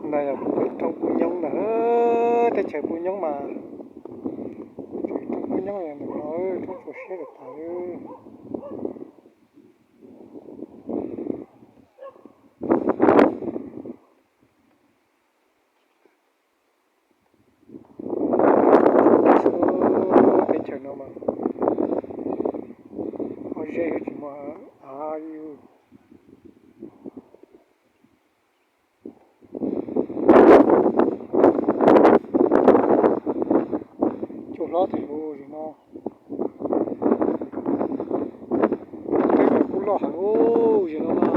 No yog kuv peb roob kub nyoog ntag, teb chaws kub nyoog mas, tseem roob kub nyoog ntawm no, roob txaus siab kawg tas li. Teb chaws no mas ho ze yuav tsis muaj av li. Cua hlob tiag lauj, no peb cov kub loj heev lauj, no mas.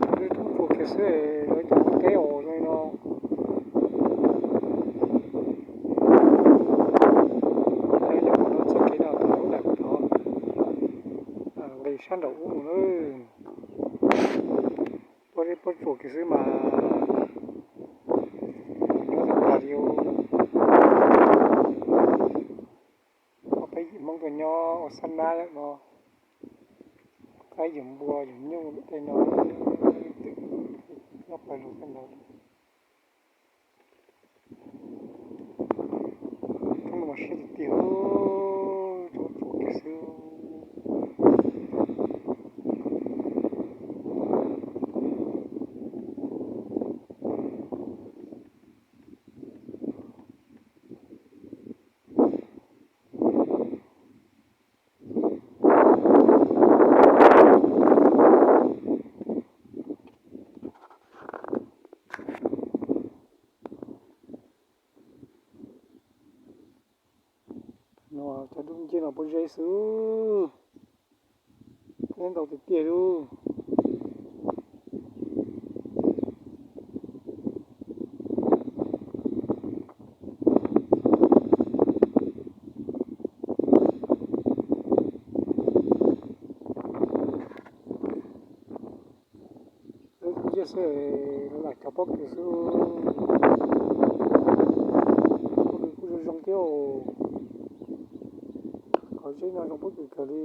Lawv tub tsuas kiag xwb, lawv cov ua teb os zoo li no. Lawv nyob qhov no txoj kev no thaum ub ntawm kuv thov nqis sab nraum ub mus na. Puab dib puab tsuas kiag xwb mas, nyob tag tag li. Ob peb yim Hmoob tuaj nyob ua xab nab no, qaib yawg npua yawg nyuj tej no, nyob pawg lug tej ntawd. Roob no mas siab tiag tiag, roob tsuas kiag xwb. No cov dub nciab no puab zeb xwb, zeb ntau tiag tiag lauj. Dub nciab xwb, lam cov pob kws xwb. Pob kws kuj zoo zoo thiab. Qhov zeb no zoo pob kws kawg li.